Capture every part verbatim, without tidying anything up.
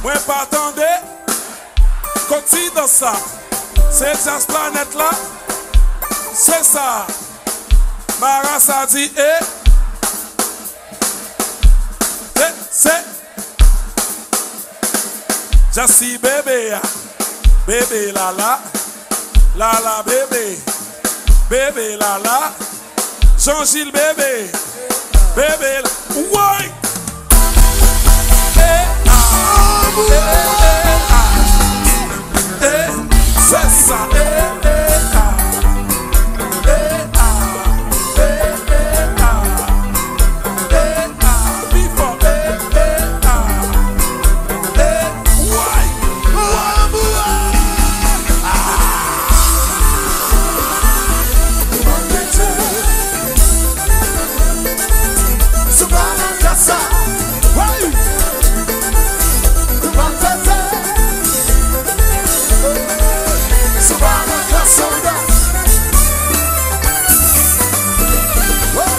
Mwen pa tande. Kot ti dans sa? Se Jazz Planet la. Se sa. Marasa di e. Se, se. Jazzy bebe a. Bebe lala. Lala bebe. Bebe lala. Jean Gilles bebe. Bebe la. Woy! Eh, ah, eh, eh, ah. Eh, se sa. Eh, eh, ah. Eh, ah, eh, eh, ah. Eh, ah, pi fò. Eh, eh, ah. Eh, woy! Woy! Ah! Sou pa nan kasa. Hey! Nou pa fete. Sou pa nan kasa. Woy,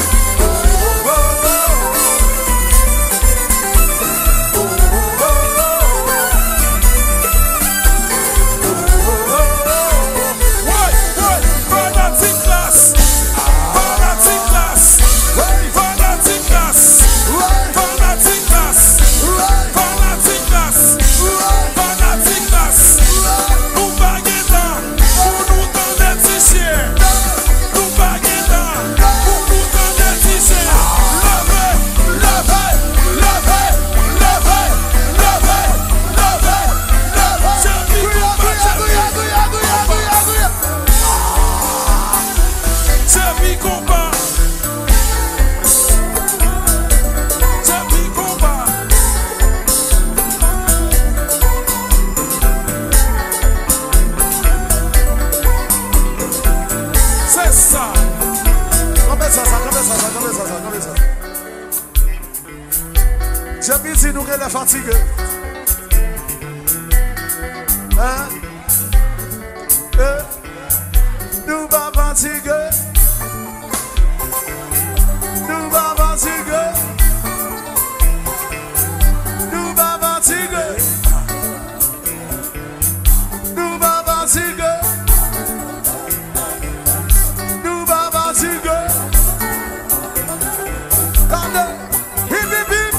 woy, fanatik las! Fanatik las! Fanatik las! Fanatik las! Fanatik las! Fanatik las! Nou pa gen tan pou nou tande ti chyen. Nou pa gen tan pou nou tande ti chyen. Leve, leve, leve, leve, leve, leve, leve. Jepi konpa, jepi konpa. Jepi konpa. Jepi konpa. Se sa. Kanpe sa, sa, kanpe sa, sa, kanpe sa, sa, kanpe sa. Jepi di nou genlè fatige. Hein? Eh? Nou pa fatige. Nou pa fatige. Nou pa fatige. Nou pa fatige. Nou pa fatige. Tande. Hip, hip, hip.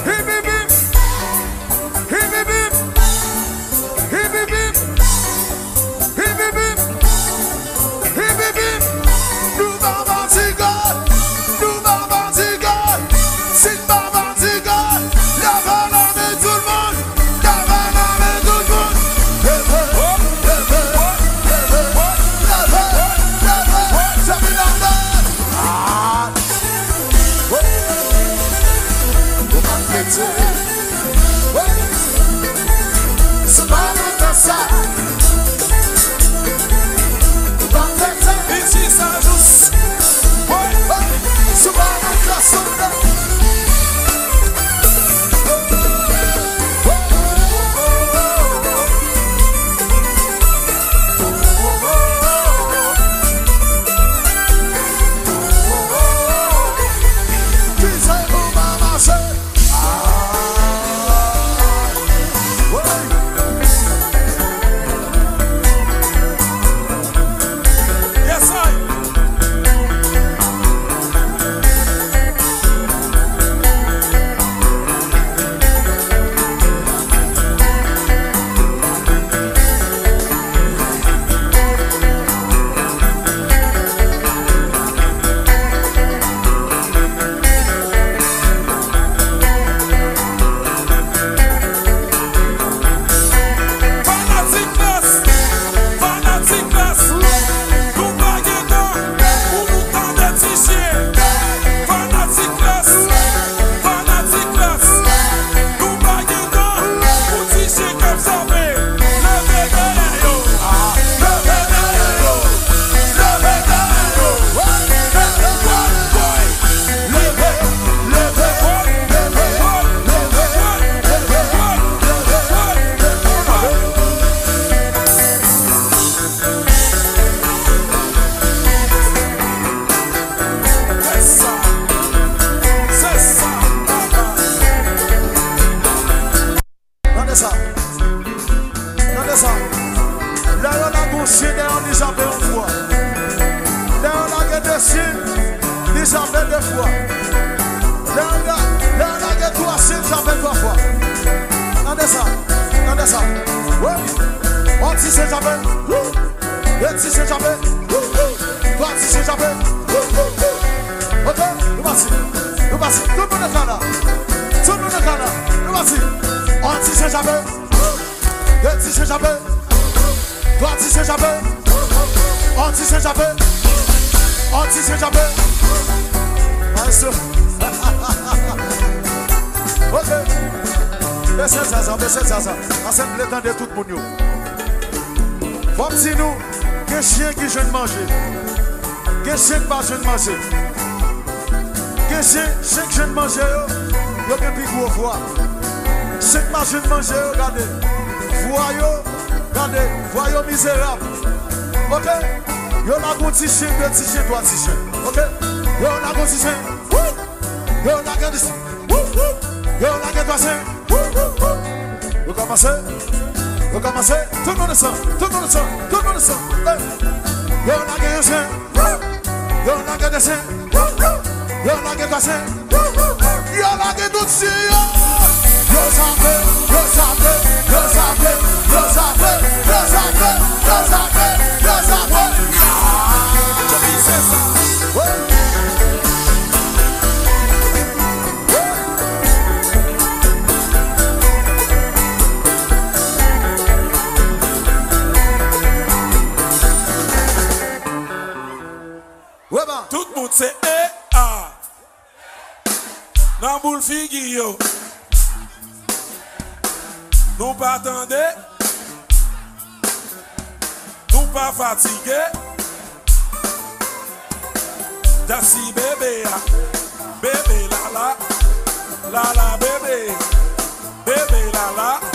Hip, hip, hip. Hip, hip, hip. Hip, hip, hip. Hip, hip, hip. Hip, hip, hip. Nou pa fatige. Nou pa fatige. Si n pa fatige, leve la men tout moun. Leve la men tout moun. Leve, leve, leve, leve, leve. Jepi nan men. Ah. Ou pa fete. Se pa nan kasa. Ou pa fete. Li di sa jis. Se pa nan kasa. Kisa pou pa mache? Ah, Chape. Twa ti sen chape. On ti sen chape. On ti sen chape. Maestro. Ok. Bese sa, sa, bese sa, sa. Pase m vle tande tout moun yo. Fò m di nou, gen chen ki jwenn manje. Gen chen k pa jwenn manje. Gen chen, chen k jwenn manje yo, yo gen pi gwo vwa. Chen k pa jwenn manje yo, gade. Vwa yo, gade, vwa yo mizerab. Ok? Yo lage yon ti chen, de ti chen, twa ti chen. Ok? Yo lage yon ti chen. Wou! Yo lage yon ti chen. Wou, wou! Yo lage twa chen. Wou, wou, wou! Yo kòmanse. Yo kòmanse. Tout moun ansanm. Tout moun ansanm. Tout moun ansanm. Hey! Yo lage yon chen. Wou! Yo lage de chen. Wou, wou! Yo lage twa chen. Yo lage tout chen yo. Yo chape, yo chape, yo chape, yo chape, yo chape, yo chape, yo chape. Ah, se sa. Wè. Wè ba. Tout moun se E A. Nan boul figi yo. Nou pa tande. Nou pa fatige. Dasi bebe a. Bebe lala. Lala bebe. Bebe lala.